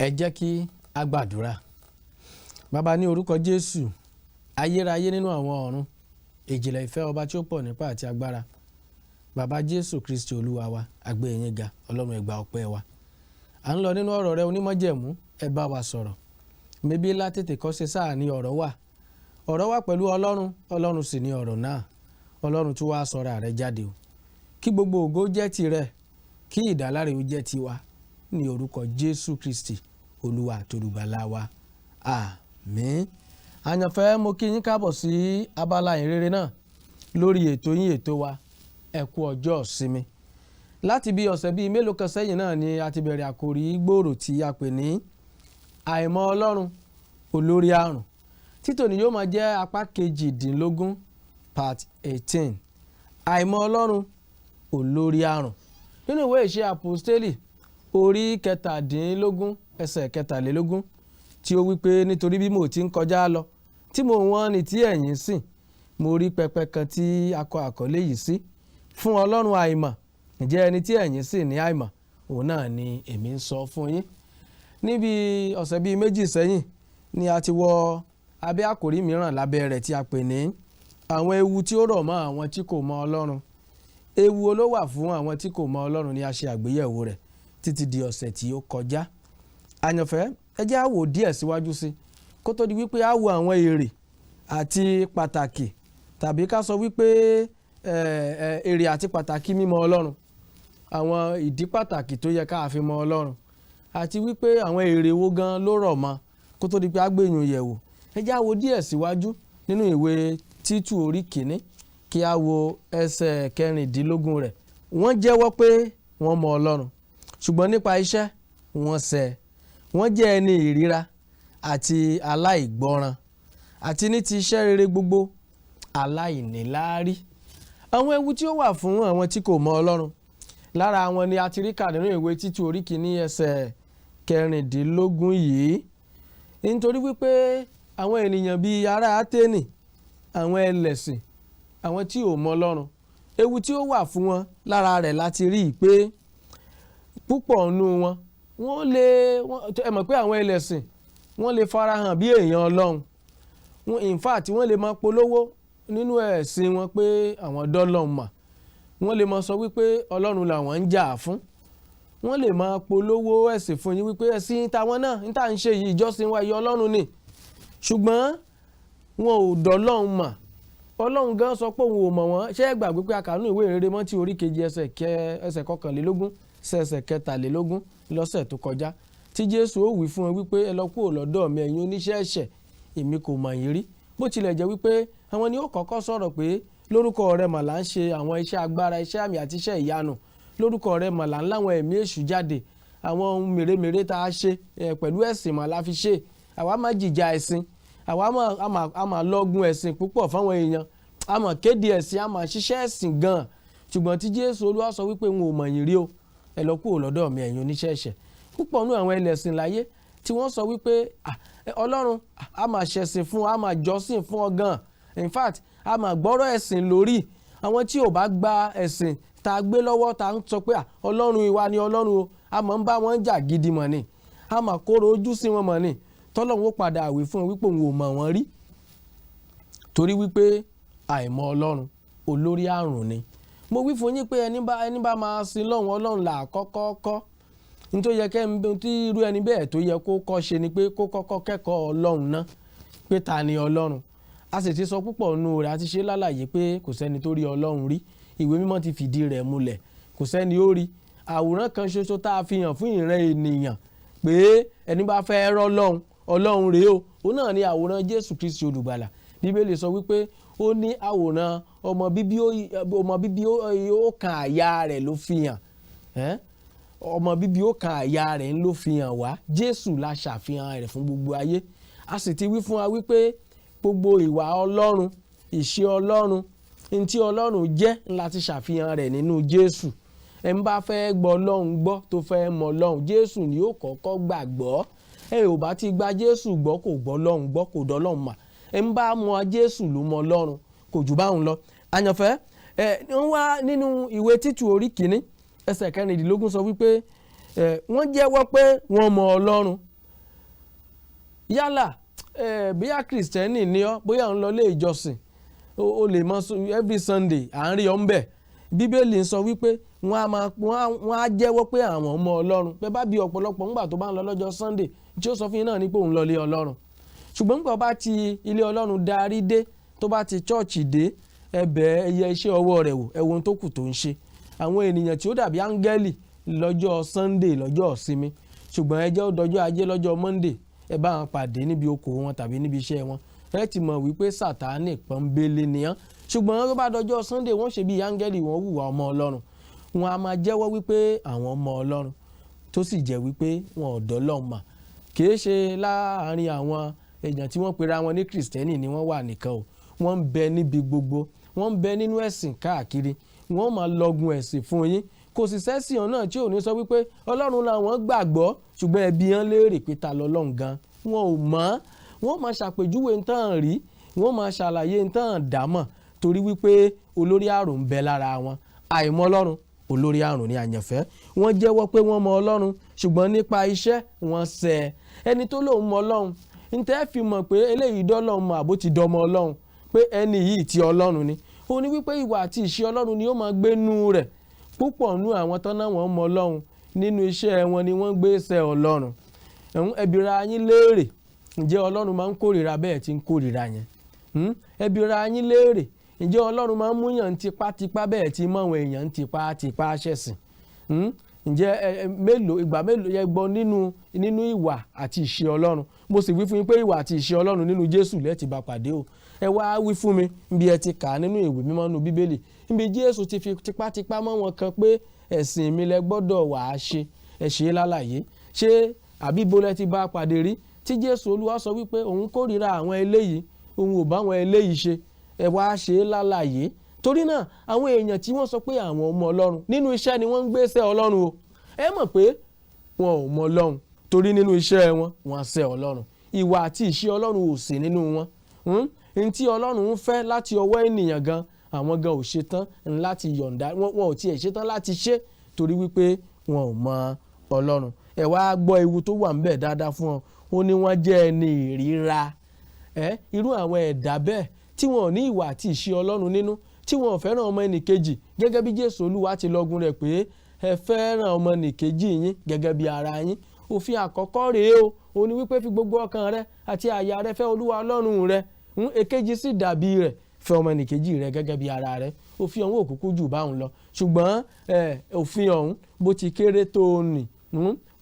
Ẹ jẹ́ kí a gbàdúrà. Bàbá, ní orúkọ Jésù, ayérayé nínú àwọn ọ̀run, ìjìnlẹ̀ ìfẹ́, ọba tí ó pọ̀ nípa àti agbára, Bàbá, Jésù Kristi Olúwa wa, a gbé yín ga. Ọlọ́run, ẹ gba ọpẹ́ wa. À ń lọ nínú ọ̀rọ̀ rẹ onímọ̀jẹ̀mú, ẹ bá wa sọ̀rọ̀. Mebí látètè kọ́ ṣe sáà ní ọ̀rọ̀ wà, ọ̀rọ̀ wà pẹ̀lú Ọlọ́run, Ọlọ́run sì ní ọ̀rọ̀ náà. Ọlọ́run tí wàá sọ̀rọ̀ rẹ jáde o, kí gbogbo ògo jẹ́ tirẹ̀, kí ìdáláre ó jẹ́ tiwa, ní orúkọ Jésù Kristi, Olúwa àtolùgbàlà wa, àmín. Àyànfẹ́, mo kí yín káàbọ̀ sí abala ìrere náà lórí ètò yín, ètò wa. Ẹ kú ọjọ́ ìsinmi. Láti bí ọ̀sẹ̀ bíi mélòó kan sẹ́yìn náà ni a ti bẹ̀rẹ̀ àkòrí gbòòrò tí a pè ní "Àìmọ̀ Ọlọ́run olórí àrùn". Títòní yóò máa jẹ́ apá 18, part 18, "Àìmọ̀ Ọlọ́run olórí àrùn". Nínú ìwé Ìṣe Àpòstélì, orí 17, ẹsẹ̀ 23, tí ó wí pé, "Nítorí bí mo ti ń kọjá lọ, tí mo wọ́n ní tí ẹ̀yin sìn, mo rí pẹpẹ kan tí a kọ àkọlé yìí sí, 'Fún Ọlọ́run Àìmọ̀. Ǹjẹ́ ẹni tí ẹ̀yin sìn ní àìmọ̀, òun náà ni èmi ń sọ fún yín.'" Níbi ọ̀sẹ̀ bíi 2 sẹ́yìn ni a ti wọ abẹ́ àkòrí mìíràn lábẹ́ rẹ̀ tí a pè ní "Àwọn ewu tí ó rọ̀ mọ́ àwọn tí kò mọ Ọlọ́run". Ewu ló wà fún àwọn tí kò mọ Ọlọ́run ni a ṣe àgbéyẹ̀wò rẹ̀ títí di ọ̀sẹ̀ tí ó kọjá. Àyànfẹ́, ẹ jẹ́ á wò díẹ̀ síwájú sí kó tó di wípé á wo àwọn èrè àti pàtàkì, tàbí ká sọ wípé èrè àti pàtàkì mímọ̀ Ọlọ́run, àwọn ìdí pàtàkì tó yẹ ká fi mọ Ọlọ́run, àti wípé àwọn èrè wo gan ló rọ̀ mọ́. Kó tó di pé á gbẹ̀yìn yẹ̀wò, ẹ jẹ́ á wo díẹ̀ síwájú nínú ìwé Títù orí 1, kí a wo ẹsẹ̀ 16 rẹ̀. "Wọ́n jẹ́wọ́ pé wọ́n mọ Ọlọ́run, ṣùgbọ́n nípa iṣẹ́ wọ́n sẹ́. Wọ́n jẹ́ ẹni ìríra àti aláìgbọràn, àti ní ti iṣẹ́ rere gbogbo aláìníláárí." Àwọn ewu tí ó wà fún àwọn tí kò mọ Ọlọ́run, lára àwọn ni a ti rí kà nínú ìwé Títù orí 1, ẹsẹ̀ 16 yìí, nítorí wípé àwọn ènìyàn bíi ará Áténì, àwọn ẹlẹ́sìn, àwọn tí ò mọ Ọlọ́run, ewu tí ó wà fún wọn lára rẹ̀ láti rí i pé púpọ̀ nínú wọn, wọ́n lè, ẹ mọ̀ pé àwọn ẹlẹ́sìn, wọ́n lè farahàn bí èèyàn Ọlọ́run. In fact, wọ́n lè máa polówó nínú ẹ̀sìn wọn pé àwọn dọ́lọ́run mà. Wọ́n lè máa sọ wípé Ọlọ́run làwọn ń jà fún. Wọ́n lè máa polówó ẹ̀sìn fún yín wípé ẹ̀sìn táwọn náà ń tà ń ṣe yìí, ìjọsìn wa yìí, Ọlọ́run ni. Ṣùgbọ́n wọn ò dọ́lọ́run mà. Ọlọ́run gan sọ pé òun ò mọ̀ wọ́n. Ṣé ẹ gbàgbé pé a kà nínú ìwé ìrere Mátíù orí 7, ẹsẹ̀ 21 sí ẹsẹ̀ 23 lọ́sẹ̀ tó kọjá, tí Jésù ó wí fún wọn wípé, "Ẹ lọ kúrò lọ́dọ̀ mi, ẹ̀yin oníṣẹ́ ẹ̀ṣẹ̀, èmi kò mọ̀ yín rí"? Bó tilẹ̀ jẹ́ wípé àwọn ni ó kọ́kọ́ sọ̀rọ̀ pé, "Lórúkọ rẹ mà là ń ṣe àwọn iṣẹ́ agbára, iṣẹ́ àmì àti iṣẹ́ ìyanu. Lórúkọ rẹ mà là ń láwọn ẹ̀mí èṣù jáde. Àwọn ohun mèremère tá a ṣe pẹ̀lú ẹ̀sìn mà la fi ṣe. Àwa máa jìjà ẹ̀sìn, àwa máa lọ́gun ẹ̀sìn púpọ̀ fáwọn èèyàn, a máa kéde ẹ̀sìn, a máa ṣiṣẹ́ ẹ̀sìn gan-an." Ṣùgbọ́n tí Jésù Olúwa sọ wípé, "N ò mọ̀ yín rí o, ẹ lọ kúrò lọ́dọ̀ mi, ẹ̀yin oníṣẹ́ ẹ̀ṣẹ̀." Púpọ̀ nínú àwọn ẹlẹ́sìn láyé tí wọ́n sọ wípé Ọlọ́run, a máa ṣẹ̀sìn fún, a máa jọ́sìn fún ọ gan. In fact, a máa gbọ́rọ̀ ẹ̀sìn lórí. Àwọn tí ò bá gba ẹ̀sìn tá a gbé lọ́wọ́, tá a ń sọ pé Ọlọ́run ìwà ni Ọlọ́run o, a máa ń bá wọn jà gidi mọ̀ ni, a máa kóró ojú sí wọn mọ̀ ni. Tọ́lọ́run ó padà wí fún wọn wípé òun ò mọ̀ wọ́n rí, torí wípé àìmọ̀ Ọlọ́run olórí àrùn ni. Mo wí fún yín pé ẹni bá máa sin lọ́hùn, Ọlọ́run là kọ́kọ́ kọ́. Nítorí yẹ kẹ́ tí irú ẹni bẹ́ẹ̀ tó yẹ kó kọ́ ṣe ni pé kó kọ́kọ́ kẹ́kọ̀ọ́ Ọlọ́run náà, pé ta ni Ọlọ́run. A sì ti sọ púpọ̀ nù rẹ̀, a ti ṣe lálàyé pé kò sẹ́ni tó rí Ọlọ́run rí. Ìwé Mímọ́ ti fìdí rẹ̀ múlẹ̀, kò sẹ́ni ó rí. Àwòrán kan ṣoṣo tá a fi hàn fún ìran ènìyàn pé ẹni bá fẹ́ rọ́ Ọlọ́run, Ọlọ́run rèé o, òun náà ni àwòrán Jésù Kristi olùgbàlà. Bíbélì sọ wípé ó ní àwòrán ọmọ bíbí ó kan àyà rẹ̀ ló fi hàn. Ọmọ bíbí ó kan àyà rẹ̀ ló fi hàn wá. Jésù la ṣàfihàn rẹ̀ fún gbogbo ayé. A sì ti wí fún wa wípé gbogbo ìwà Ọlọ́run, ìṣe Ọlọ́run, ntí Ọlọ́run jẹ́ ńlá ti ṣàfihàn rẹ̀ nínú Jésù. Ẹ̀ ń bá fẹ́ gbọ́ Ọlọ́run gbọ́, tó fẹ́ mọ Ọlọ́run, Jésù ni ó kọ́kọ́ gbàgbọ́. Ẹ ò bá ti gba Jésù gbọ́, kò gbọ́ Ọlọ́run gbọ́, kò dọ́lọ́run mà. Ẹ ń bá mọ Jésù ló mọ Ọlọ́run, kò jù báwọn lọ. Àyànfẹ́, ẹ ń wá nínú ìwé Títù orí 1, ẹsẹ̀ 16 sọ wípé ẹ wọ́n jẹ́wọ́ pé wọ́n mọ Ọlọ́run. Yálà bóyá Kìrìsìtẹ́nì ni ọ́, bóyá ò ń lọ ilé ìjọsìn, o lè mọ every Sunday à ń rí ọ ń bẹ̀. Bíbélì ń sọ wípé wọ́n á máa wọ́n á jẹ́wọ́ pé àwọn ọmọ Ọlọ́run. Bẹ́ẹ̀ bá bí ọ̀pọ̀lọpọ̀ ńgbà tó bá ń lọ lọ́jọ́ Sunday, tí ó sọ fún yín náà ni pé òun lọ ilé Ọlọ́run. Ṣùgbọ́n nígbà bá ti ilé Ọlọ́run darí dé, tó bá ti chọ́ọ̀chì dé, ẹ bẹ̀ ẹ yẹ iṣẹ́ ọwọ́ rẹ̀ wò, ẹ wo ohun tó kù tó ń ṣe. Àwọn ènìyàn tí ó dàbí áńgẹ́lì lọ́jọ́ Sunday, lọ́jọ́ ìsinmi, ṣùgbọ́n ẹ jẹ́ ó dọjọ́ Ajé, lọ́jọ́ Monday, ẹ bá wọn pàdé níbi okòwò wọn tàbí níbi iṣẹ́ wọn, ẹ ti mọ̀ wípé Sàtánì pọ́nbélé nìyẹn. Ṣùgbọ́n tó bá dọjọ́ Sunday, wọ́n ṣe bí áńgẹ́lì, wọ́n hùwà ọmọ Ọlọ́run, wọn a máa jẹ́wọ́ wípé àwọn ọmọ Ọlọ́run, tó sì jẹ́ wípé wọn ò dọ́lọ́run mà. Kìí ṣe láàárín àwọn èèyàn tí wọ́n pera wọn ní Kìrìsìtẹ́nì ni wọ́n wà nìkan o. Wọ́n ń bẹ níbi gbogbo, wọ́n ń bẹ nínú ẹ̀sìn káàkiri, wọ́n máa lọ́gun ẹ̀sìn fún yín. Kò sì sẹ́sìn ọ̀nà tí ò ní sọ wípé Ọlọ́run làwọn gbàgbọ́, ṣùgbọ́n ẹbí yẹn léèrè pé ta lọ́lọ́run gan, wọn ò mọ̀. Wọ́n máa ṣàpèjúwe ntàn rí, wọ́n máa ṣàlàyé ntàn dámọ̀, torí wípé olórí àrùn ń bẹ lára wọn. Àìmọ̀ Ọlọ́run olórí àrùn ni. Àyànfẹ́, wọ́n jẹ́wọ́ pé wọ́n mọ Ọlọ́run, ṣùgbọ́n nípa iṣẹ́ wọn ṣẹ̀. Ẹni tó lóun mọ Ọlọ́run, ntẹ́ fi mọ̀ pé eléyìí dọ́lọ́run mọ̀ àbó ti dọmọ Ọlọ́run, pé ẹni yìí ti Ọlọ́run ni, ó ní wípé ìwà àti ìṣe Ọlọ́run ni ó máa gbénú rẹ̀. Púpọ̀ nú àwọn tán náà wọ́n mọ Ọlọ́run, nínú iṣẹ́ wọn ni wọ́n gbé ṣe Ọlọ́run. Ẹ bira yín léèrè, ǹjẹ́ Ọlọ́run máa ń kórìíra bẹ́ẹ̀ tí ń kórìíra yẹn? Ẹ bira yín léèrè, ǹjẹ́ Ọlọ́run máa ń múyàn tipátipá bẹ́ẹ̀ tí mọ́ àwọn èèyàn tipátipá ṣẹ̀sìn? Ǹjẹ́ mélòó ìgbà mélòó yẹ gbọ́ nínú ìwà àti ìṣe Ọlọ́run? Mo sì wí fún yín pé ìwà àti ìṣe Ọlọ́run, nínú Jésù lẹ ti bá pàdé o. Ẹ wá wí fún mi níbi ẹ ti kà á nínú ìwé mímọ́, nínú Bíbélì, níbi Jésù ti fi tipátipá mọ́ wọn kan pé ẹ̀sìn mi lẹ gbọ́dọ̀ wà á ṣe. Ẹ ṣe é lálàyé. Ṣé àbí ibo lẹ ti bá pàdé rí tí Jésù Olúwa sọ wípé òun kórìíra àwọn eléyìí, òun ò bá àwọn eléyìí ṣe? Ẹ wá ṣe é lálàyé. Torí náà, àwọn èèyàn tí wọ́n sọ pé àwọn ọmọ Ọlọ́run, nínú iṣẹ́ ni wọ́n ń gbéṣẹ́ Ọlọ́run o. Ẹ mọ̀ pé wọn ò mọ Ọlọ́run, torí nínú iṣẹ́ wọn, wọ́n ṣe Ọlọ́run. Ìwà àti ìṣe Ọlọ́run ò sí nínú wọn. N tí Ọlọ́run ń fẹ́ láti ọwọ́ ènìyàn gan, àwọn gan ò ṣetán láti yọ̀ǹda wọn, ò tiẹ̀ ṣetán láti ṣe, torí wípé wọn ò mọ Ọlọ́run. Ẹ wá gbọ́ ewu tó wà ńbẹ̀ dáadáa fún ọ. Ó ní wọ́n jẹ́ ẹni ìríra. Ẹ irú àwọn ẹ̀dá bẹ́ẹ̀ tí wọn ò ní ìwà àti ìṣe Ọlọ́run nínú, tí wọn ò fẹ́ràn ọmọ ẹnìkejì gẹ́gẹ́ bí Jésù Olúwa ti lọ́gun rẹ̀ pé ẹ fẹ́ràn ọmọ ẹnìkejì yín gẹ́gẹ́ bí ara yín. Òfin àkọ́kọ́ rèé o, ó ní wípé fi gbogbo ọkàn rẹ àti àyà rẹ fẹ́ Olúwa Ọlọ́run rẹ. Èkejì sì dàbí rẹ̀, fẹ́ ọmọ ẹnìkejì rẹ gẹ́gẹ́ bí ara rẹ. Òfin ọ̀hún òkúkú jù báwọn lọ, ṣùgbọ́n òfin ọ̀hún bó ti kéré tó nì,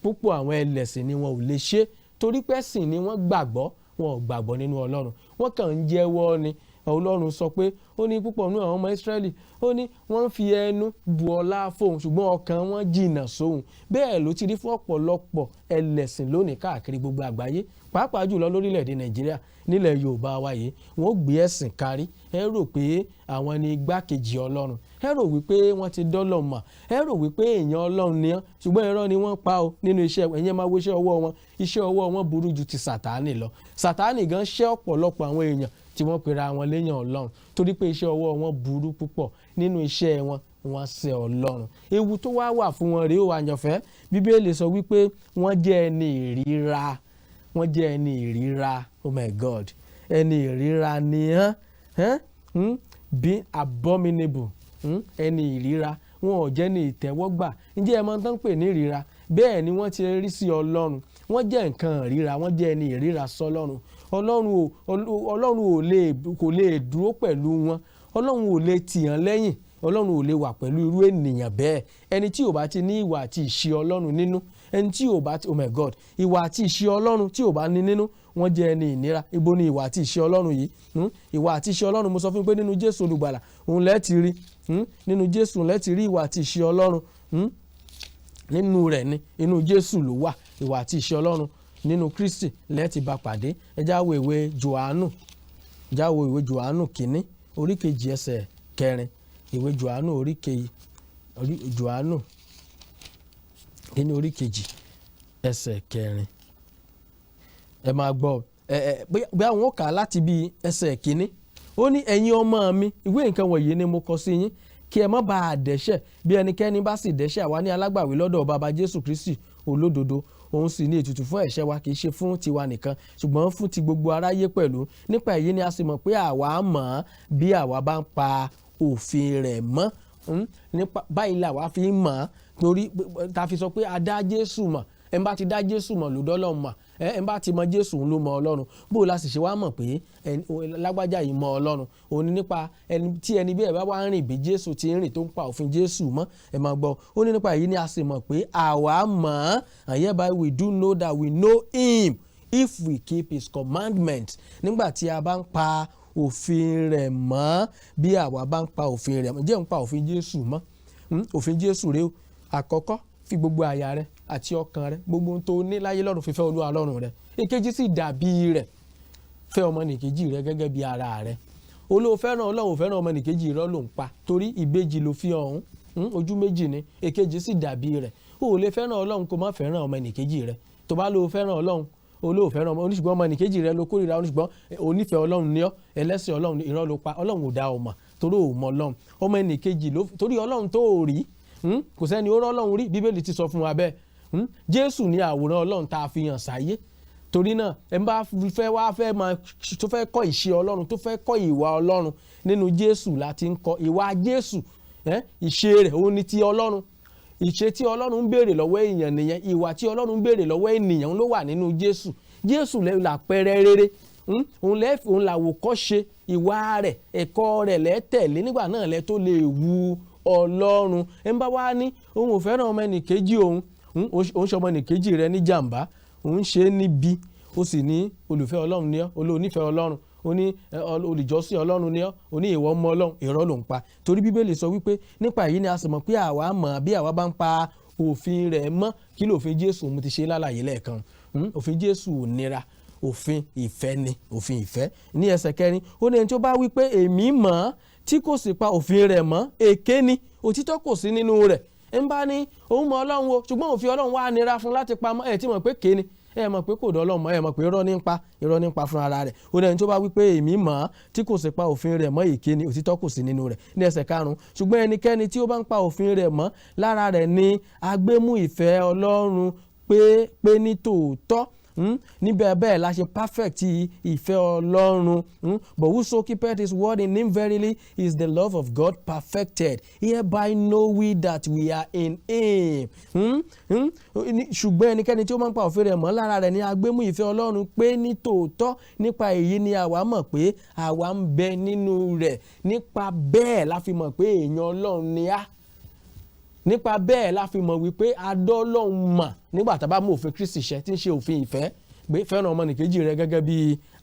púpọ̀ àwọn ẹlẹ́sìn ni wọn ò lè ṣe, torí pé ẹ̀sìn ni wọ́n gbàgbọ́, wọn ò gbàgbọ́ nínú Ọlọ́run, wọ́n kàn ń jẹ́wọ́ ni. Ọlọ́run sọ pé ó ní púpọ̀ nínú àwọn ọmọ Ísírẹ́lì, ó ní wọ́n ń fi ẹnu bu ọlá fóun, ṣùgbọ́n ọkàn wọn jìnnà sóhun. Bẹ́ẹ̀ ló ti rí fún ọ̀pọ̀lọpọ̀ ẹlẹ́sìn lónìí káàkiri gbogbo àgbáyé, pàápàá jùlọ lórílẹ̀‐èdè Nàìjíríà, nílẹ̀ Yorùbá wa yìí. Wọ́n gbé ẹ̀sìn kárí, ẹ rò pé àwọn ni igbákejì Ọlọ́run, ẹ rò wípé wọ́n ti dọ́lọ̀ mọ̀, ẹ rò wípé èèyàn Ọlọ́run ni wọ́n, ṣùgbọ́n irọ́ ni wọ́n pa o. Nínú iṣẹ́, ẹ̀yẹn máa wo iṣẹ́ ọwọ́ wọn. Iṣẹ́ ọwọ́ wọn burú ju ti Sàtánì lọ. Sàtánì gan ṣẹ́ ọ̀pọ̀lọpọ̀ àwọn èèyàn tí wọ́n pera wọn léèyàn Ọlọ́run, torí pé iṣẹ́ ọwọ́ wọn burú púpọ̀. Nínú iṣẹ́ wọn, wọ́n ṣe Ọlọ́run. Ewu tó wá wà fún wọn rèé o. Àyànfẹ́, Bíbélì sọ wípé wọ́n jẹ́ ẹni ìríra, wọ́n jẹ́ ẹni ìríra. Oh my God, ẹni ìríra ni hàn, be abominable, ẹni ìríra. Wọn ò jẹ́ ní ìtẹ́wọ́gbà. Ǹjẹ́ ẹ mọ̀ tán pè ní ìríra? Bẹ́ẹ̀ ni wọ́n ti rí sí Ọlọ́run. Wọ́n jẹ́ nǹkan ìríra, wọ́n jẹ́ ẹni ìríra sọ́lọ́run. Ọlọ́run ò lè, kò lè dúró pẹ̀lú wọn. Ọlọ́run ò lè tì hàn lẹ́yìn. Ọlọ́run ò lè wà pẹ̀lú irú ènìyàn bẹ́ẹ̀. Ẹni tí ò bá ti ní ìwà àti ìṣe Ọlọ́run nínú, ẹni tí ò bá ti, oh my God, ìwà àti ìṣe Ọlọ́run tí ò bá ní nínú, wọ́n jẹ́ ẹni ìnira. Ibo ni ìwà àti ìṣe Ọlọ́run yìí? Ìwà àti ìṣe Ọlọ́run, mo sọ fún yín pé nínú Jésù Olùgbàlà òun lẹ́ẹ̀ ti rí. Nínú Jésù lẹ́ẹ̀ ti rí ìwà àti ìṣe Ọlọ́run. Nínú rẹ̀ ni, inú Jésù ló wà. Ìwà àti ìṣe Ọlọ́run, nínú Kristi lẹ́ẹ̀ ti bá pàdé. Ẹ já wo ìwé Jòhánù, já wo ìwé Jòhánù kínní orí 2 ẹsẹ̀ 4. Ìwé Jòhánù orí kejì, orí Jòhánù kínní orí 2 ẹsẹ̀ 4. Ẹ máa gbọ́ ẹ ẹ bóyá àwọn kà á láti bí ẹsẹ̀ 1. Ó ní, "Ẹ̀yin ọmọ mi, ìwé nǹkan wọ̀nyí ni mo kọ sí yín kí ẹ má bàa dẹ́ṣẹ̀. Bí ẹnikẹ́ni bá sì dẹ́ṣẹ̀, àwa ní alágbàwí lọ́dọ̀ Baba, Jésù Kristi olódodo." Òun sì ní ètùtù fún ẹ̀ṣẹ̀ wa, kì í ṣe fún tiwa nìkan, ṣùgbọ́n fún ti gbogbo aráyé pẹ̀lú. Nípa èyí ni a sì mọ̀ pé àwa mọ̀ ọ́n, bí àwa bá ń pa òfin rẹ̀ mọ́. Nípa báyìí làwa fi ń mọ̀ ọ́n, torí ta fi sọ pé a dá Jésù mọ̀. Ẹ̀ ń bá ti dá Jésù mọ̀ ló dọ́lọ́run mọ̀. Ẹ̀ ń bá ti mọ Jésù, òun ló mọ Ọlọ́run. Bó o la sì ṣe wá mọ̀ pé lágbájá yìí mọ Ọlọ́run? Òun ni nípa ẹni tí ẹni bí ẹ bá wá ń rìn bí Jésù ti ń rìn, tó ń pa òfin Jésù mọ́. Ẹ máa gbọ́, ó ní nípa èyí ni a sì mọ̀ pé àwa mọ̀ ọ́n, and hereby we do know that we know him, if we keep his commandments. Nígbà tí a bá ń pa òfin rẹ̀ mọ́, bí àwa bá ń pa òfin rẹ̀ mọ́. Jẹ́ ń pa òfin Jésù mọ́. Òfin Jésù rèé o. Àkọ́kọ́, fi gbogbo àyà rẹ àti ọkàn rẹ, gbogbo ohun tó ní láyé lọ́run, fífẹ́ Olúwa Ọlọ́run rẹ. Èkejì sì dàbí rẹ̀, fẹ́ ọmọnìkejì rẹ gẹ́gẹ́ bí ara rẹ. Olóò fẹ́ràn Ọlọ́run, ò fẹ́ràn ọmọnìkejì, irọ́ ló ń pa, torí ìbejì ló fi ọ̀hún. Ojú méjì ni. Èkejì sì dàbí rẹ̀. O ò lè fẹ́ràn Ọlọ́run kó má fẹ́ràn ọmọnìkejì rẹ. Tó bá lóò fẹ́ràn Ọlọ́run, olóò fẹ́ràn ọmọ oníṣùgbọ́n ọmọnìkejì rẹ ló kórìíra, oníṣùgbọ́n onífẹ̀ẹ́ Ọlọ́run ní ọ́, ẹlẹ́sìn Ọlọ́run, irọ́ ló pa. Ọlọ́run ò dá ọ mọ̀ torí ò mọ Ọlọ́run. Ọmọ ẹnìkejì ló torí Ọlọ́run tó ò rí. Kò sẹ́ni ó rọ́ Ọlọ́run rí, Bíbélì ti sọ fún wa bẹ́ẹ̀. Jésù ní àwòrán Ọlọ́run tá a fi hàn sáyé. Torí náà, ẹ bá fẹ́ wá fẹ́ máa tó fẹ́ kọ́ ìṣe Ọlọ́run, tó fẹ́ kọ́ ìwà Ọlọ́run, nínú Jésù láti ń kọ́ ìwà Jésù. Ìṣe rẹ̀, òun ni ti Ọlọ́run. Ìṣe tí Ọlọ́run ń béèrè lọ́wọ́ èèyàn nìyẹn. Ìwà tí Ọlọ́run ń béèrè lọ́wọ́ ènìyàn ló wà nínú Jésù. Jésù làpẹrẹ rere. Òun lẹ́ òun làwòkọ́ṣe. Ìwà rẹ̀, ẹ̀kọ́ rẹ̀ lẹ́tẹ̀lé. Nígbà náà lẹ́ tó lè wu Ọlọ́run. Ẹ ń bá wá ní òun ò fẹ́ràn ọmọ ẹnìkejì òun, òun ṣe ọmọ ẹnìkejì rẹ̀ ní jàǹbá, òun ṣe é níbi, ó sì ní olùfẹ́ Ọlọ́run ní ọ́, olónífẹ́ Ọlọ́run, ó ní olùjọ́sìn Ọlọ́run ní ọ́, ó ní ìwọ ọmọ Ọlọ́run, irọ́ ló ń pa. Torí Bíbélì sọ wípé nípa èyí ni a sì mọ̀ pé àwa mọ̀, bí àwa bá ń pa òfin rẹ̀ mọ́. Kí lófin Jésù? Mo ti ṣe lálàyé lẹ́ẹ̀kan. Òfin Jésù ò nira, òfin ìfẹ́ ni, òfin ìfẹ́. Ní ẹsẹ̀ kẹrin, ó ní ẹni tó bá wí pé èmi mọ̀ ọ́n, tí kò sì pa òfin rẹ̀ mọ́, èké ni, òtítọ́ kò sí nínú rẹ̀. Ń bá ní òun mọ Ọlọ́run o, ṣùgbọ́n òfin Ọlọ́run wá nira fún láti pamọ́, ẹ̀ tí mọ̀ pé ké ni, ẹ mọ̀ pé kò dọ́ Ọlọ́run mọ̀, ẹ mọ̀ pé irọ́ ní ń pa, irọ́ ní ń pa fún ara rẹ̀. Ó ní ẹni tó bá wí pé èmi mọ̀ ọ́n, tí kò sì pa òfin rẹ̀ mọ́, èké ni, òtítọ́ kò sí nínú rẹ̀. Ní ẹsẹ̀ karùn-ún, ṣùgbọ́n ẹnikẹ́ni tí ó bá ń pa òfin rẹ̀ mọ́, lára rẹ̀ ni agbémú ìfẹ́ Ọlọ́run pé ní tòótọ́. Níbẹ̀ bẹ́ẹ̀ la ṣe perfect ìfẹ́ Ọlọ́run. But whoso keepeth his word, in him verily is the love of God perfected. Hereby know we that we are in him. Ṣùgbọ́n ẹnikẹ́ni tí ó máa ń pa òfin rẹ̀ mọ́, lára rẹ̀ ni agbémú ìfẹ́ Ọlọ́run pé ní tòótọ́. Nípa èyí ni àwa mọ̀ pé àwa ń bẹ nínú rẹ̀. Nípa bẹ́ẹ̀ la fi mọ̀ pé èèyàn Ọlọ́run ni á. Nípa bẹ́ẹ̀ la fi mọ̀ wípé adọ́lọ́hun mọ̀, nígbà tá a bá mú òfin Kristi ṣẹ, tí ń ṣe òfin ìfẹ́, pé fẹ́ràn ọmọnìkejì rẹ gẹ́gẹ́ bí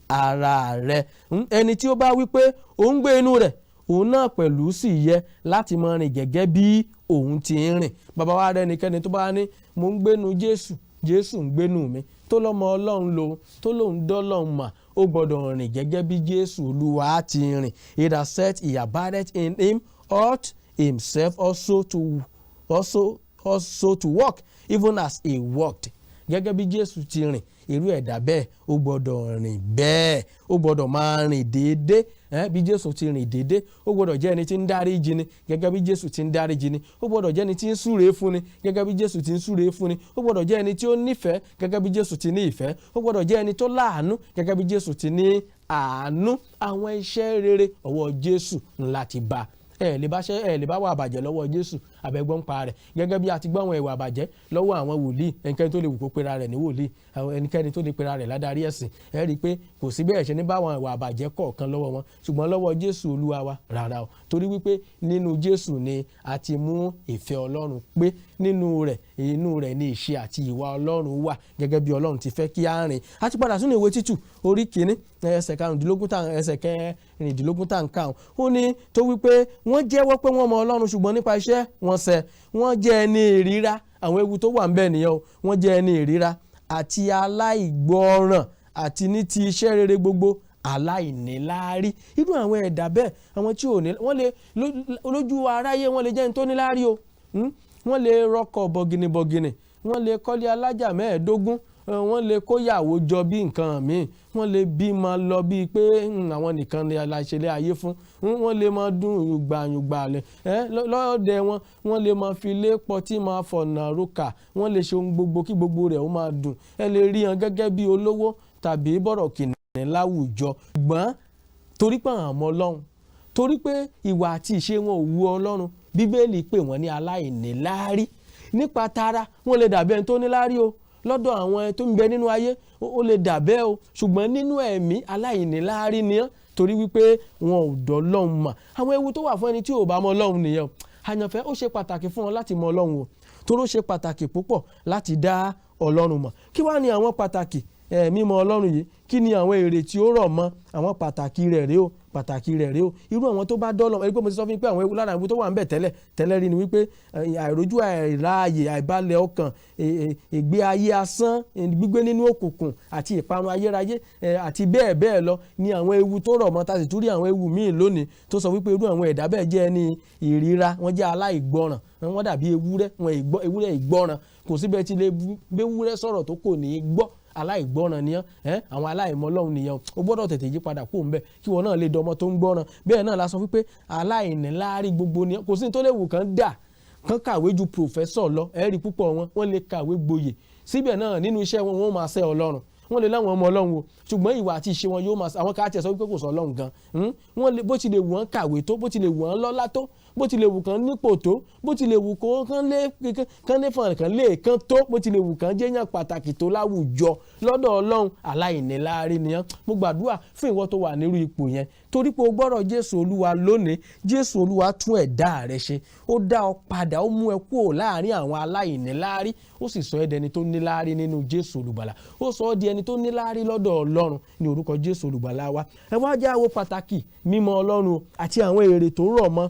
ara rẹ. Ẹni tí ó bá wí pé òun gbé inú rẹ̀, òun náà pẹ̀lú sì yẹ láti máa rìn gẹ́gẹ́ bí òun ti ń rìn. Bàbá wa rẹ, ẹnikẹ́ni tó bá ní mo ń gbénu Jésù, Jésù ń gbénu mi, tó lọ́mọ Ọlọ́run lòun, tó lòun dọ́lọ́run mà, ó gbọ́dọ̀ rìn gẹ́gẹ́ bí Jésù Olúwa ti rìn. He that said he abideth in him ought himself also to walk even as he walked. Gẹ́gẹ́ bí Jésù ti rìn, irú ẹ̀dá bẹ́ẹ̀ ó gbọ́dọ̀ rìn bẹ́ẹ̀, ó gbọ́dọ̀ máa rìn déédé bí Jésù ti rìn déédé. Ó gbọ́dọ̀ jẹ́ ẹni tí ń dáríjì ni gẹ́gẹ́ bí Jésù ti ń dáríjì ni. Ó gbọ́dọ̀ jẹ́ ẹni tí ń súre fún ni gẹ́gẹ́ bí Jésù ti ń súre fún ni. Ó gbọ́dọ̀ jẹ́ ẹni tí ó nífẹ̀ẹ́ gẹ́gẹ́ bí Jésù ti ní ìfẹ́. Ó gbọ́dọ̀ jẹ́ ẹni tó láàánú gẹ́gẹ́ bí Jésù ti ní àánú. Àwọn iṣẹ́ rere, ọwọ́ Jésù ńlá ti bá. Ẹ lè bá ṣe, ẹ lè bá wà àbàjẹ́ lọ́wọ́ Jésù àbẹ̀gbọ́n pa rẹ̀, gẹ́gẹ́ bí a ti gbọ́ àwọn ìwà àbàjẹ́ lọ́wọ́ àwọn wòlíì. Ẹnikẹ́ni tó lè wù kó pera rẹ̀ ní wòlíì, ẹnikẹ́ni tó lè pera rẹ̀ ládarí ẹ̀sìn, ẹ rí i pé kò sí bẹ́ẹ̀ ṣe ní báwọn ìwà àbàjẹ́ kọ̀ọ̀kan lọ́wọ́ wọn. Ṣùgbọ́n lọ́wọ́ Jésù Olúwa wa, rárá o, torí wípé nínú Jésù ni a ti mú ìfẹ́ Ọlọ́run pé nínú rẹ̀. Inú rẹ̀ ni ìṣe àti ìwà Ọlọ́run wà, gẹ́gẹ́ bí Ọlọ́run ti fẹ́ kí á rìn. A ti padà sínú ìwé Títù orí 1, ẹsẹ̀ 15 tá, ẹsẹ̀ 16 tá ń kà ó ní tó wípé wọ́n jẹ́wọ́ pé wọ́n mọ Ọlọ́run, ṣùgbọ́n nípa iṣẹ́ wọn sẹ́ wọ́n jẹ́ ẹni ìríra. Àwọn ewu tó wà ń bẹ nìyẹn o. Wọ́n jẹ́ ẹni ìríra àti aláìgbọràn, àti ní ti iṣẹ́ rere gbogbo aláìníláárí. Irú àwọn ẹ̀dá bẹ́ẹ̀, àwọn tí ò ní, wọ́n lè lójú aráyé, wọ́n lè jẹ́ ní tó níláárí o. Wọ́n lè rọkọ̀ bọ̀gìnìbọ̀gìnì, wọ́n lè kọ́lé alájà 15. Wọ́n lè kóyàwó jọ bí nǹkan míì, wọ́n lè bímọ lọ bíi pé àwọn nìkan ni aláṣẹlẹ̀ ayé fún. Wọ́n lè máa dùn yùgbàyùgbà lọ́ọ̀dẹ̀ wọn, wọ́n lè máa fi lé pọtí, máa fọ̀nà rókà, wọ́n lè ṣe ohun gbogbo kí gbogbo rẹ̀ ó máa dùn. Ẹ lè rí wọn gẹ́gẹ́ bí olówó tàbí bọ̀rọ̀kìnní láwùjọ, ṣùgbọ́n torí pé àwọn ọmọ Ọlọ́run, torí pé ìwà àti ìṣe wọn ò wu Ọlọ́run, Bíbélì pè wọ́n ní aláìníláárí. Nípa tara, wọ́n lè dàbí ẹni tó níláárí o lọ́dọ̀ àwọn tó ń bẹ nínú ayé, ó lè dàbẹ́ o, ṣùgbọ́n nínú ẹ̀mí, aláìníláárí ni wọ́n, torí wípé wọn ò dọ̀ Ọlọ́run mọ̀. Àwọn ewu tó wà fún ẹni tí ò bá mọ Ọlọ́run nìyẹn. Àyànfẹ́, ó ṣe pàtàkì fún wọn láti mọ Ọlọ́run o, torí ó ṣe pàtàkì púpọ̀ láti dá Ọlọ́run mọ̀. Kí wá ní àwọn pàtàkì mímọ̀ Ọlọ́run yìí? Kí ni àwọn èrè tí ó rọ̀ mọ́? Àwọn pàtàkì rẹ̀ rèé o, pàtàkì rẹ̀ rèé o. Irú àwọn tó bá dọ́lọ̀ ẹni pé mo ti sọ fún yín pé àwọn ewu lára ewu tó wà ń bẹ̀ tẹ́lẹ̀ tẹ́lẹ̀ rí ni wípé àìrójú, àìráàyè, àìbalẹ̀ ọkàn, ìgbé ayé asán, gbígbé nínú òkùnkùn àti ìparun ayérayé àti bẹ́ẹ̀ bẹ́ẹ̀ lọ ni àwọn ewu tó rọ̀ mọ́. Ta sì tún rí àwọn ewu míì lónìí tó sọ wípé irú àwọn ẹ̀dá bẹ́ẹ̀ jẹ́ ẹni ìríra, wọ́n jẹ́ aláìgbọràn, wọ́n dàbí ewúrẹ́, wọn ewúrẹ́ ìgbọràn, kò síbẹ̀ tí lè béwúrẹ́ sọ̀rọ̀ tó kò ní í gbọ́. Aláìgbọràn nìyẹn ẹ, àwọn aláìmọ̀ Ọlọ́run nìyẹn. O gbọ́dọ̀ tètè yí padà kó ń bẹ kí wọn náà lè dọmọ tó ń gbọ́ràn. Bẹ́ẹ̀ náà la sọ wípé aláìníláárí gbogbo nìyẹn. Kò sí ní tó lè wù kán dà, kán kàwé ju professor lọ, ẹ rí púpọ̀ wọn, wọ́n lè kàwé gboyè, síbẹ̀ náà nínú iṣẹ́ wọn, wọ́n máa ṣẹ́ Ọlọ́run. Wọ́n lè láwọn ọmọ Ọlọ́run o, ṣùgbọ́n ìwà àti ìṣe wọn yóò máa àwọn ká tiẹ̀ sọ wípé kò sọ Ọlọ́run gan. Wọ́n lè bó ti lè wù wọ́n kàwé tó, bó ti lè wù wọ́n lọ́lá tó, bó ti lè wù kán nípò tó, bó ti lè wù kó kán lé fọ̀n kán lè kán tó, bó ti lè wù kán jẹ́yàn pàtàkì tó láwùjọ, lọ́dọ̀ Ọlọ́run, aláìníláárí nìyẹn. Mo gbàdúrà fún ìwọ tó wà nírú ipò yẹn, torí pé o gbọ́rọ̀ Jésù Olúwa lónìí, Jésù Olúwa tún ẹ̀dá rẹ ṣe, ó dá ọ padà, ó mú ẹ kúrò láàrin àwọn aláìníláárí, ó sì sọ ẹ́ dẹni tó níláárí nínú Jésù Olùgbàlà. Ó sọ ọ́ di ẹni tó níláárí lọ́dọ̀ Ọlọ́run ní orúkọ Jésù Olùgbàlà wa. Ẹ wá jẹ́ àwo pàtàkì mímọ̀ Ọlọ́run àti àwọn èrè tó rọ̀ mọ́,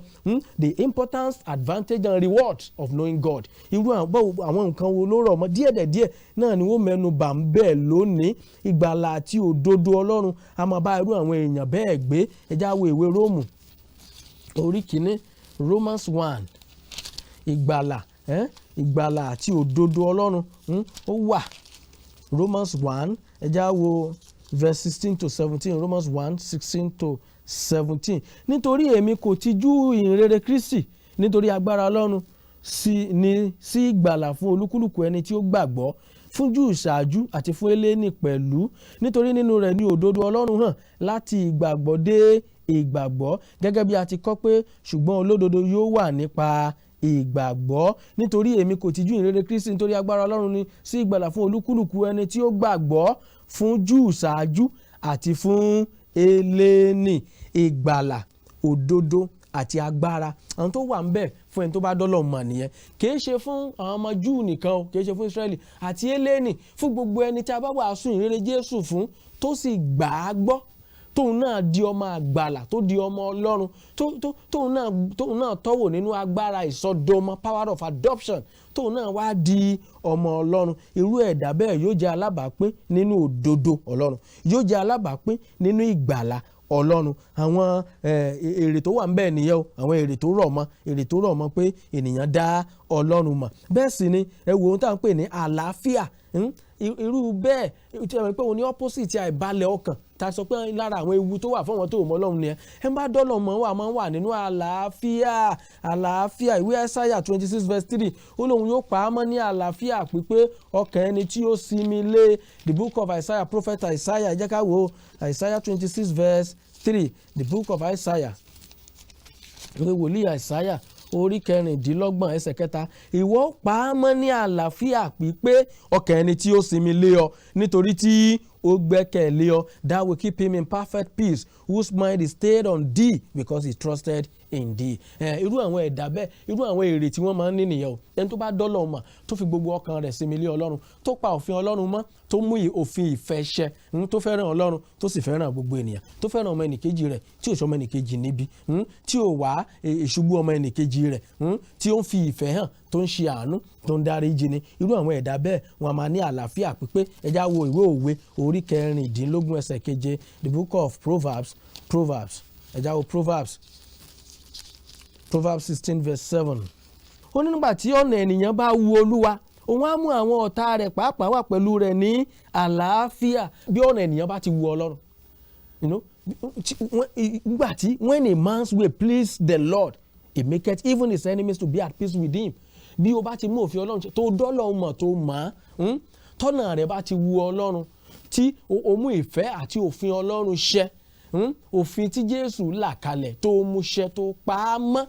the importance, advantage and rewards of knowing God. Irú àwọn nǹkan wo ló rọ̀ mọ́? Díẹ̀ díẹ̀ náà ni wọ́n mẹ́nu bà ń bẹ́ẹ̀ lónìí. Ìgbàlà àti òdodo Ọlọ́run a máa bá irú àwọn èèyàn bẹ́ẹ̀ gbé. Ẹ já wo ìwé Róòmù orí 1, Romans 1. Ìgbàlà, ìgbàlà àti òdodo Ọlọ́run ó wà. Romans 1, ẹ já wo verse 16 to 17. Romans 1:16 to 17. Nítorí èmi kò tijú ìhìnrere Kristi, nítorí agbára Ọlọ́run sí ní sí ìgbàlà fún olúkúlùkù ẹni tí ó gbàgbọ́, fún Júù ṣáájú àti fún Hélénì pẹ̀lú. Nítorí nínú rẹ̀ ni òdodo Ọlọ́run hàn láti ìgbàgbọ́ dé ìgbàgbọ́, gẹ́gẹ́ bí a ti kọ pé, "Ṣùgbọ́n olódodo yóò wà nípa ìgbàgbọ́." Nítorí èmi kò tijú ìhìnrere Kristi, nítorí agbára Ọlọ́run ni sí ìgbàlà fún olúkúlùkù ẹni tí ó gbàgbọ́, fún Júù ṣáájú àti fún Hélénì. Ìgbàlà, òdodo àti agbára, àwọn tó wà ń bẹ̀ fún ẹni tó bá dọ́lọ̀ mọ̀ nìyẹn. Kìí ṣe fún àwọn ọmọ Júù nìkan o, kìí ṣe fún Ísírẹ́lì àti Hélénì, fún gbogbo ẹni tí a bá wàásù ìhìnrere Jésù fún, tó sì gbà á gbọ́, tóun náà di ọmọ àgbàlà, tó di ọmọ Ọlọ́run, tóun náà tọ́wò nínú agbára ìsọdọmọ, power of adoption, tóun náà wá di ọmọ Ọlọ́run, irú ẹ̀dá bẹ́ẹ̀ yóò jẹ́ alábàápín nínú òdodo Ọlọ́run, yóò jẹ́ alábàápín nínú ìgbàlà Ọlọ́run. Àwọn èrè tó wà ń bẹ̀ nìyẹn o, àwọn èrè tó rọ̀ mọ́, èrè tó rọ̀ mọ́ pé ènìyàn dá Ọlọ́run mọ̀. Bẹ́ẹ̀ sì ni ẹ wo ohun tá à ń pè ní àlàáfíà. Irú bẹ́ẹ̀ tí a mọ̀ pé òun ní opposite àìbalẹ̀ ọkàn ta sọ pé lára àwọn ewu tó wà fún àwọn tó mọ̀ Ọlọ́run nìyẹn. Ẹ bá dọ́lọ̀ mọ́ wà máa ń wà nínú àlàáfíà, àlàáfíà. Ìwé Ẹsáyà 26 verse 3, ó lóun yóò pa á mọ́ ní àlàáfíà pípé ọkàn ẹni tí ó sinmi lé. The book of Isaiah, prophet Isaiah, ẹ jẹ́ ká wo Isaiah 26 verse 3. The book of Isaiah, ìwé wòlíì Isaiah orí 26 ẹsẹ̀ 3. Ìwọ pa á mọ́ ní àlàáfíà pípé ọkàn ẹni tí ó sinmi lé ọ, nítorí tí ó gbẹ́kẹ̀lé ọ. Thou will keep him in perfect peace whose mind is stayed on thee, because he trusted in thee. Irú àwọn ẹ̀dá bẹ́ẹ̀, irú àwọn èrè tí wọ́n máa ń ní nìyẹn o. Ẹni tó bá dọ́lọ̀ mọ̀, tó fi gbogbo ọkàn rẹ̀ sinmi lé Ọlọ́run, tó pa òfin Ọlọ́run mọ́, tó mú òfin ìfẹ́ ṣẹ, tó fẹ́ràn Ọlọ́run, tó sì fẹ́ràn gbogbo ènìyàn, tó fẹ́ràn ọmọ ẹnìkejì rẹ̀, tí ò sọ ọmọ ẹnìkejì níbi, tí ò wá ìṣubú ọmọ ẹnìkejì rẹ̀, tí ó ń fi ìfẹ́ hàn, tó ń ṣe àánú, tó ń dáríjì ni, irú àwọn ẹ̀dá bẹ́ẹ̀, wọn a máa ní àlàáfíà pípé. Ẹ já wo ìwé Òwe orí 16 ẹsẹ̀ 7. The book of Proverbs, Proverbs, ẹ já wo Proverbs, Proverbs 16 verse 7. Ó ní nígbà tí ọ̀nà ènìyàn bá wu Olúwa. Òun á mú àwọn ọ̀tá rẹ̀ pàápàá wà pẹ̀lú rẹ̀ ní àlàáfíà. Bí ọ̀nà ènìyàn bá ti wu Ọlọ́run, nígbà tí when a man's way please the Lord, he maketh even his enemies to be at peace with him. Bí o bá ti mú òfin Ọlọ́run tó dọ́lọ́run mọ̀, tó mọ̀ ọ́n, tọ́nà rẹ̀ bá ti wu Ọlọ́run, tí o mú ìfẹ́ àti òfin Ọlọ́run ṣẹ, òfin tí Jésù là kalẹ̀ tó mú ṣẹ, tó pa á mọ́,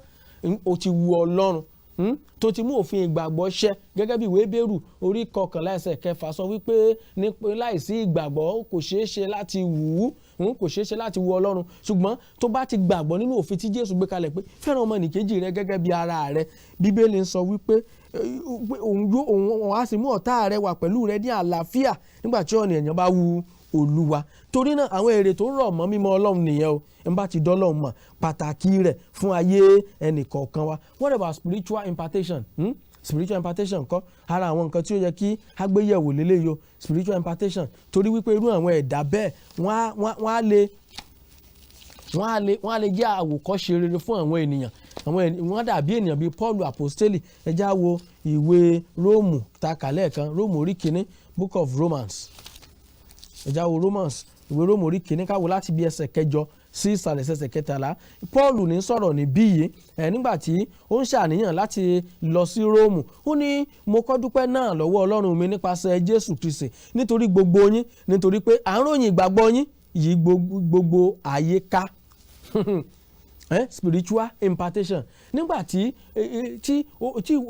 o ti wu Ọlọ́run, tó ti mú òfin ìgbàgbọ́ ṣẹ, gẹ́gẹ́ bí ìwé Hébérù orí 11 ẹsẹ̀ 6 sọ wípé láìsí ìgbàgbọ́ kò ṣeé ṣe láti wù ú, kò ṣeé ṣe láti wu Ọlọ́run. Ṣùgbọ́n tó bá ti gbàgbọ́ nínú òfin tí Jésù gbé kalẹ̀ pé fẹ́ràn ọmọnìkejì rẹ gẹ́gẹ́ bí ara rẹ, Bíbélì ń sọ wípé òun á sì mú ọ̀tá rẹ wà pẹ̀lú rẹ ní àlàáfíà nígbà tí ọ̀nà èèyàn bá wu Olúwa. Torí náà, àwọn èrè tó rọ̀ mọ́ mímọ̀ Ọlọ́run nìyẹn o. Ń bá ti dọ́lọ́run mọ̀, pàtàkì rẹ̀ fún ayé ẹnì kọ̀ọ̀kan wa. What about spiritual impartation? Spiritual impartation kọ́, ara àwọn nǹkan tí ó yẹ kí a gbé yẹ̀wò lélẹ́yìí o, spiritual impartation, torí wípé irú àwọn ẹ̀dá bẹ́ẹ̀, wọ́n á lè jẹ́ àwòkọ́ṣe rere fún àwọn ènìyàn. Wọ́n dàbí ènìyàn bíi Paul apostoli. Ẹ já wo ìwé Róòmù ta kà lẹ́ẹ̀kan, Róòmù orí 1, Book of Romans. Ẹ já wo Romans, ìwé Róòmù orí 1, ká wo láti bí ẹsẹ̀ 8 sí ìsàlẹ̀ ẹsẹ̀ 13. Paul ní sọ̀rọ̀ níbí yìí ẹ̀ nígbà tí ó ń ṣàníyàn láti lọ sí Róòmù. Ó ní, "Mo kọ́ dúpẹ́ náà lọ́wọ́ Ọlọ́run mi nípasẹ̀ Jésù Kristi nítorí gbogbo yín, nítorí pé à ń ròyìn ìgbàgbọ́ yín yìí gbogbo ayé ká." Spiritual impartation, nígbà tí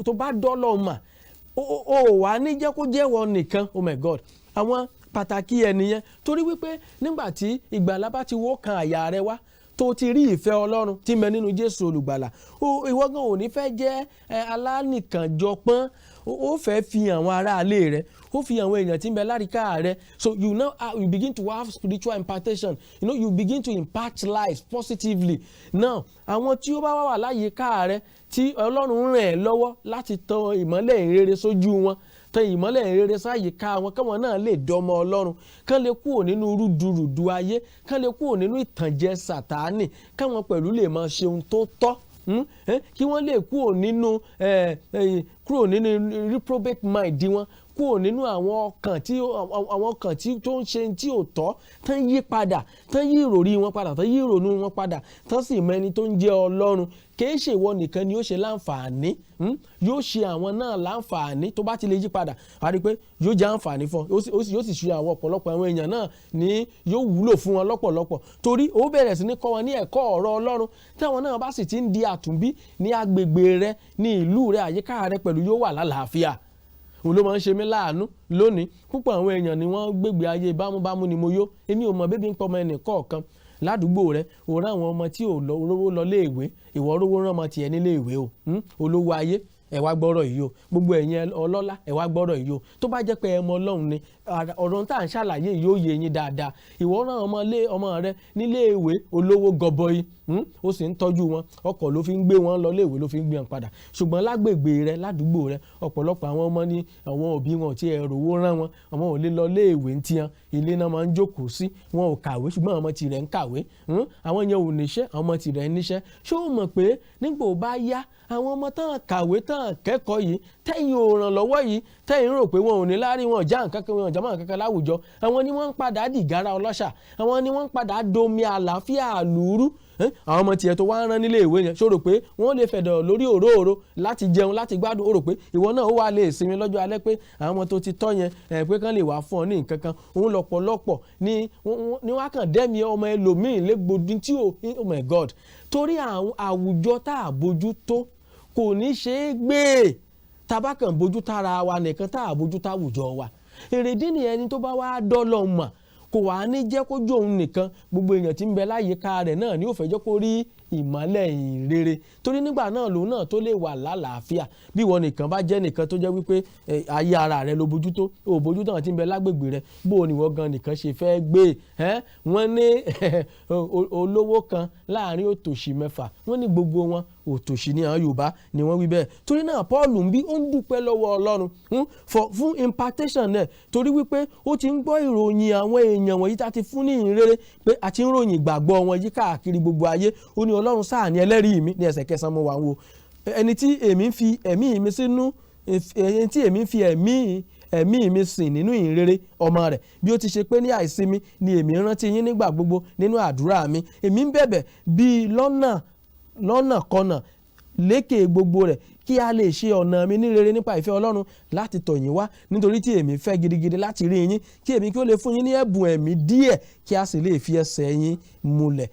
tó bá dọ́lọ́ mà, ó wà ní jẹ́ kó jẹ́wọ́ nìkan. Oh my God, àwọn pàtàkì ẹ̀ nìyẹn, torí wípé nígbà tí ìgbàlà bá ti wọ́ kan àyà rẹ wá, tó ti rí ìfẹ́ Ọlọ́run tí ń bẹ nínú Jésù olùgbàlà, ìwọ gan ò ní fẹ́ jẹ́ alánìkànjọpọ́n. Ó fẹ́ fi àwọn aráalé rẹ, ó fi àwọn èèyàn tí ń bẹ láríká rẹ. So you now you begin to have spiritual impartation. You begin to impact lives positively. Now, àwọn tí ó bá wà láyìíká rẹ, tí Ọlọ́run ràn ẹ́ lọ́wọ́ láti tan ìmọ́lẹ̀ ìrere sójú wọn, tan ìmọ́lẹ̀ ìrere sáyìíká wọn, káwọn náà lè dọmọ Ọlọ́run, kán lè kúrò nínú rúdurùdu ayé, kán lè kúrò nínú ìtànjẹ Sàtáánì, káwọn pẹ̀lú lè máa ṣe ohun tó tọ́, kí wọ́n lè kúrò nínú reprobate mind wọn, kúrò nínú àwọn ọkàn tí tó ń ṣe tí ò tọ́, tán yí padà, tán yí ìròrí wọn padà, tán yí ìrònú wọn padà, tán sì mọ ẹni tó ń jẹ́ Ọlọ́run. Kìí ṣe ìwọ nìkan ni ó ṣe láǹfààní, yóò ṣe àwọn náà láǹfààní. Tó bá ti lè yí padà, a rí i pé yóò jẹ́ àǹfààní fún ọ, yóò sì ṣe àwọn ọ̀pọ̀lọpọ̀ àwọn èèyàn náà ní yóò wúlò fún wọn lọ́pọ̀lọpọ̀, torí ó bẹ̀rẹ̀ sí ní kọ́ wọn ní ẹ̀kọ́ ọ̀rọ̀ Ọlọ́run. Tí àwọn náà bá sì ti ń di àtúnbí ní agbègbè rẹ, ní ìlú rẹ, àyíká rẹ pẹ̀lú yóò wà lálàáfíà. Òun ló máa ń ṣe mí láàánú lónìí. Púpọ̀ àwọn èèyàn ni wọ́n gbégbé ayé bámúbámú ni mo yó, èmi ò mọ̀ bébí ń pọmọ ẹnì kọ̀ọ̀kan ládùúgbò rẹ. Òun àwọn ọmọ tí ò lọ rówó lọ léèwé, ìwọ rówó rán ọmọ tiẹ̀ nílé ìwé o, Olówó ayé, ẹ wá gbọ́rọ̀ yìí o. Gbogbo ẹ̀yin ọlọ́lá, ẹ wá gbọ́rọ̀ yìí o. Tó bá jẹ́ pé ẹ mọ Ọlọ́run ni, ọ̀rọ̀ tá à ń ṣàlàyé yóò yé yín dáadáa. Ìwọ rán ọmọ lé ọmọ rẹ nílé ìwé olówó gọbọi, ó sì ń tọ́jú wọn, ọkọ̀ ló fi ń gbé wọn lọ léèwé, ló fi ń gbé wọn padà. Ṣùgbọ́n lágbègbè rẹ, ládùúgbò rẹ, ọ̀pọ̀lọpọ̀ àwọn ọmọ ní àwọn òbí wọn ò tí ẹ rówó rán wọn, àwọn ò lè lọ léèwé ń tiyan, ilé náà máa ń jókòó sí, wọn ò kàwé. Ṣùgbọ́n àwọn ọmọ tirẹ̀ ń kàwé. Àwọn yẹn ò níṣẹ́, àwọn ọmọ tirẹ̀ ń níṣẹ́. Ṣé o mọ̀ pé nígbà ó bá yá, àwọn ọmọ tán kàwé tán kẹ́kọ̀ọ́ yìí, tẹ́yìn ò ràn lọ́wọ́ yìí, tẹ́yìn rò pé wọn ò ní láárí, wọn ò já nǹkan kan, wọn ò já mọ́ nǹkan kan láwùjọ, àwọn ni wọ́n ń padà dìgára ọlọ́ṣà, àwọn ni wọ́n ń padà domi àlàáfíà lùúrú? Àwọn ọmọ tiẹ̀ tó wá ń rán nílé ìwé yẹn, ṣó rò pé wọ́n lè fẹ̀dọ̀ lórí òróòro láti jẹun, láti gbádùn? Ó rò pé ìwọ náà ó wà lè sinmi lọ́jọ́ alẹ́ pé àwọn ọmọ tó ti tọ́ yẹn ẹ̀ pé kán lè wá fún ọ ní nǹkan kan? Òun lọ́pọ̀lọpọ̀ ni wọ́n á kàn dẹ́mi ọmọ ẹlòmíì légbodò tí ò, oh my God, torí àwọn àwùjọ tá a bójú tó kò ní ṣe é gbé. Tá a bá kàn bójú tára wa nìkan, tá a bójú táwùjọ wa, èrèdí nìyẹn. Ẹni tó bá wá dọ́lọ́ mọ̀, kò wá ní jẹ́ kó jó òun nìkan, gbogbo èèyàn tí ń bẹ láyìíká rẹ̀ náà ni ó fẹ́ jẹ́ kó rí ìmọ́lẹ̀ ìrere, torí nígbà náà lòun náà tó lè wà lálàáfíà. Bí ìwọ nìkan bá jẹ́ nìkan tó jẹ́ wípé ayé ara rẹ ló bójútó, ò bójútó àwọn tí ń bẹ lágbègbè rẹ, bó o níwọ gan nìkan ṣe fẹ́ gbé ẹ́? Wọ́n ní olówó kan láàrin òtòṣì mẹ́fà, wọ́n ní gbogbo wọn òtòṣì ní. Àwọn Yorùbá ni wọ́n wí bẹ́ẹ̀. Torí náà, Paul ń bí ó ń dúpẹ́ lọ́wọ́ Ọlọ́run fún impartation náà, torí wípé ó ti ń gbọ́ ìròyìn àwọn èèyàn wọ̀nyí tá a ti fún ní ìrere, pé a ti ń ròyìn ìgbàgbọ́ wọn yí káàkiri gbogbo ayé. Ó ní, "Ọlọ́run sáà ní ẹlẹ́rìí mi," ní ẹsẹ̀ 9 mo wà ń wo, "ẹni tí èmi ń fi ẹ̀mí mi sínú ẹni tí èmi fi ẹ̀mí mi sìn nínú ìhìnrere ọmọ rẹ̀, bí ó ti ṣe pé ní àìsinmi ni èmi rántí yín nígbà gbogbo nínú àdúrà mi. Èmi ń bẹ̀bẹ̀ bíi lọ́nà kọnà lékè gbogbo rẹ̀, kí a lè ṣe ọ̀nà mi ní rere nípa ìfẹ́ Ọlọ́run láti tọ̀ yín wá, nítorí tí èmi fẹ́ gidigidi láti rí yín, kí èmi kí ó lè fún yín ní ẹ̀bùn ẹ̀mí díẹ̀, kí a sì lè fi ẹsẹ̀ yín múlẹ̀.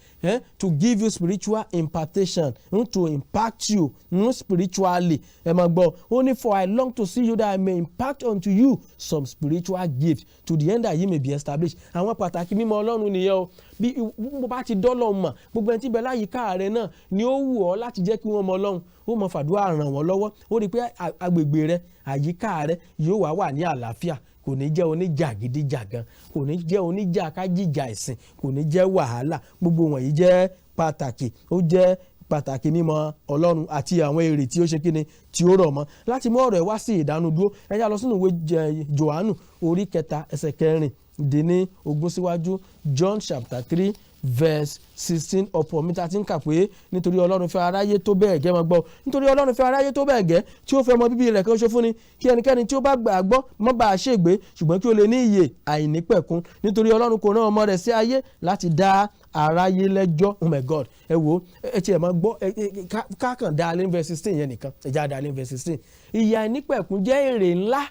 To give you spiritual impartation, to impact you spiritually. Ẹ máa gbọ́, ó ní, "For I long to see you that I may impart unto you some spiritual gift, to the end that ye may be established." Àwọn pàtàkì mímọ̀ Ọlọ́run nìyẹn o. Bí mo bá ti dọ́lọ̀ mọ̀, gbogbo ẹni tí bẹ láyìíká rẹ náà ni ó wù ọ́ láti jẹ́ kí wọ́n mọ Ọlọ́run, ó mọ fàdúrà ràn wọ́n lọ́wọ́. Ó rí i pé agbègbè rẹ, àyíká rẹ yóò wá wà ní àlàáfíà. Kò ní jẹ́ oníjàgídíjàgan, kò ní jẹ́ oníjà kájíjà ẹ̀sìn, kò ní jẹ́ wàhálà. Gbogbo wọ̀nyí jẹ́ pàtàkì, ó jẹ́ pàtàkì mímọ̀ Ọlọ́run àti àwọn èrè tí ó ṣe kíni tí ó rọ̀ mọ́. Láti mú ọ̀rọ̀ ẹ̀ wá sí ìdánudúró, ẹ já lọ sínú ìwé Jòhánù orí 3 ẹsẹ̀ 16 síwájú, John chapter 3 verse 16 ọ̀pọ̀ mi ta ti ń kà pé, nítorí Ọlọ́run fẹ́ aráyé tó bẹ́ẹ̀ gẹ́, máa gbọ́, nítorí Ọlọ́run fẹ́ aráyé tó bẹ́ẹ̀ gẹ́ tí ó fẹ́ ọmọ bíbí rẹ̀ kan ṣo fún ni, kí ẹnikẹ́ni tí ó bá gbà á gbọ́ má bàa ṣègbé, ṣùgbọ́n kí ó lè ní ìyè àìnípẹ̀kun. Nítorí Ọlọ́run kò rán ọmọ rẹ̀ sí ayé láti dá aráyé lẹ́jọ́. Oh my God! Ẹ wo, ẹ tiẹ̀ máa gbọ́, kákan dá alẹ́ verse 16 yẹn nìkan, ẹ já dá alẹ́ verse 16. Ìyè àìnípẹ̀kun jẹ́ èrè ńlá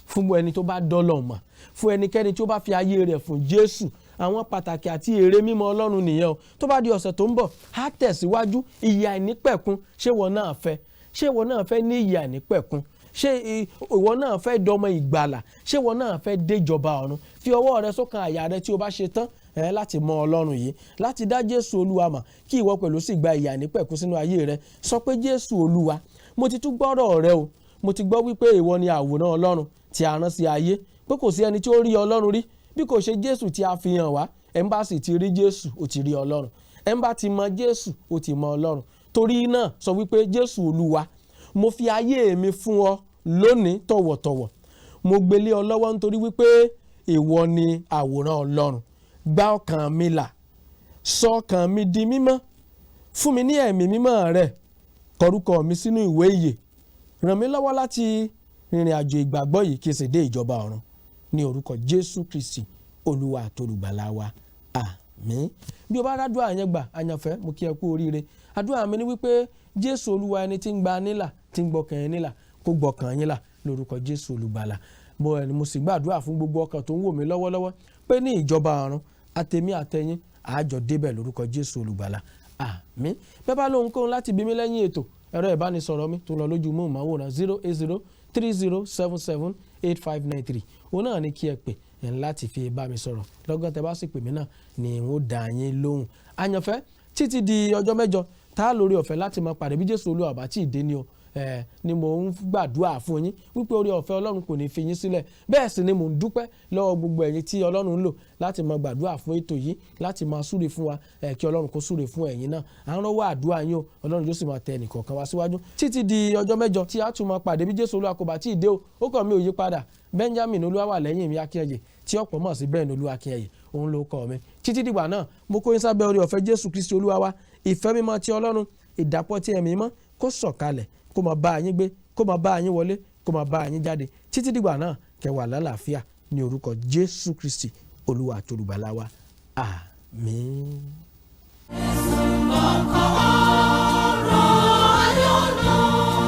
fún ẹni tó bá dọ́lọ̀ mọ̀, fún ẹnikẹ́ni tí ó bá fi ayé rẹ̀ fún Jésù. Àwọn pàtàkì àti èrè mímọ̀ Ọlọ́run nìyẹn o. Tó bá di ọ̀sẹ̀ tó ń bọ̀, á tẹ̀síwájú. Ìyè àìnípẹ̀kun, ṣé ìwọ náà fẹ́? Ṣé ìwọ náà fẹ́ ní ìyè àìnípẹ̀kun? Ṣé ìwọ náà fẹ́ dọmọ ìgbàlà? Ṣé ìwọ náà fẹ́ déjọba ọ̀run? Fi ọwọ́ rẹ sọ́kàn àyà rẹ tí o bá ṣe tán ẹ láti mọ Ọlọ́run yìí, láti dá Jésù Olúwa mọ̀, kí ìwọ pẹ̀lú sì gba ìyè àìnípẹ̀kun sínú ayé rẹ. Sọ pé, "Jésù Olúwa, mo ti tún gbọ́rọ̀ rẹ o. Mo ti gbọ́ wípé ìwọ ni àwòrán Ọlọ́run tí a rán sí ayé, pé kò sí ẹni tí ó rí Ọlọ́run rí bí kò ṣe Jésù tí a fi hàn wá. Ẹ̀ ń bá sì ti rí Jésù, ó ti rí Ọlọ́run. Ẹ̀ ń bá ti mọ Jésù, ó ti mọ Ọlọ́run." Torí náà, sọ wípé, "Jésù Olúwa, mo fi ayé mi fún ọ lónìí tọ̀wọ̀tọ̀wọ̀. Mo gbélé ọ lọ́wọ́ nítorí wípé ìwọ ni àwòrán Ọlọ́run. Gba ọkàn mi là, sọ ọkàn mi di mímọ́, fún mi ní ẹ̀mí mímọ́ rẹ, kọrúkọ mi sínú ìwé ìyè, ràn mí lọ́wọ́ láti rìnrìn àjò ìgbàgbọ́ yìí kí n sì dé ìjọba ọ̀run, ní orúkọ Jésù Kristi, Olúwa àtolùgbàlà wa. Àmín." Bí o bá rádùá yẹn gbà, àyànfẹ́, mo kí ẹ kú oríire. Àdúrà mi ni wípé Jésù Olúwa, ẹni tí ń gba nílà, tí ń gbọkàn yín nílà, kó gbọkàn yín là lórúkọ Jésù Olùgbàlà. Mo ẹni mo sì gbàdúrà fún gbogbo ọkàn tó ń wò mí lọ́wọ́lọ́wọ́ pé ní ìjọba ọ̀run, àtèmi àtẹ̀yin, àjọ débẹ̀ lórúkọ Jésù Olùgbàlà. Àmín. Bẹ́ẹ̀ bá lóhun kóhun láti bí mi lẹ́yìn ètò, ẹ̀rọ ìbánisọ̀rọ̀ mi tó lọ lójú móhùnmáwòrán, 08030778593, òun náà ni kí ẹ pè ẹ̀ láti fi bá mi sọ̀rọ̀. Lọ́gán tẹ bá sì pè mí náà ni n ó dá yín lóhùn. Àyànfẹ́, títí di ọjọ́ mẹ́jọ tá a lórí ọ̀fẹ́ láti máa pàdé, bí Jésù Olúwa bá tí ì dé ni o, ẹ ni mò ń gbàdúrà fún yín wípé orí ọ̀fẹ́ Ọlọ́run kò ní fi yín sílẹ̀. Bẹ́ẹ̀ sì ni mò ń dúpẹ́ lọ́wọ́ gbogbo ẹ̀yin tí Ọlọ́run ń lò láti máa gbàdúrà fún ètò yìí, láti máa súre fún wa. Ẹ kí Ọlọ́run kó súre fún ẹ̀yin náà. À ń rọ́wọ́ àdúrà yín o. Ọlọ́run yóò sì máa tẹ ẹnìkọ̀ọ̀kan wá síwájú títí di ọjọ́ mẹ́jọ tí a tún máa pàdé, bí Jésù Olúwa kò bá tí ì dé o. Ó kàn mí ò yí padà, Benjamin Olúwa wà lẹ́yìn mi Akínyẹ̀yẹ, tí ọ̀pọ̀ mọ̀ sí bẹ́ẹ̀ ni Olúwa Akínyẹ̀yẹ, òun ló kọ́ mi. Títí dìgbà náà, mo kó yín sábẹ́ orí ọ̀fẹ́ Jésù Kristi Olúwa wa, ìfẹ́ mímọ́ ti Ọlọ́run, ìdàpọ̀ ti Ẹ̀mí mímọ́, kó sọ̀kalẹ̀, kó máa bá yín gbé, kó máa bá yín wọlé, kó máa bá yín jáde títí dìgbà náà. Kẹ́ wà lálàáfíà ní orúkọ Jésù Kristi, Olúwa àti Olùgbàlà wa. Àmín. Ọ̀rọ̀ ayọ̀ náà.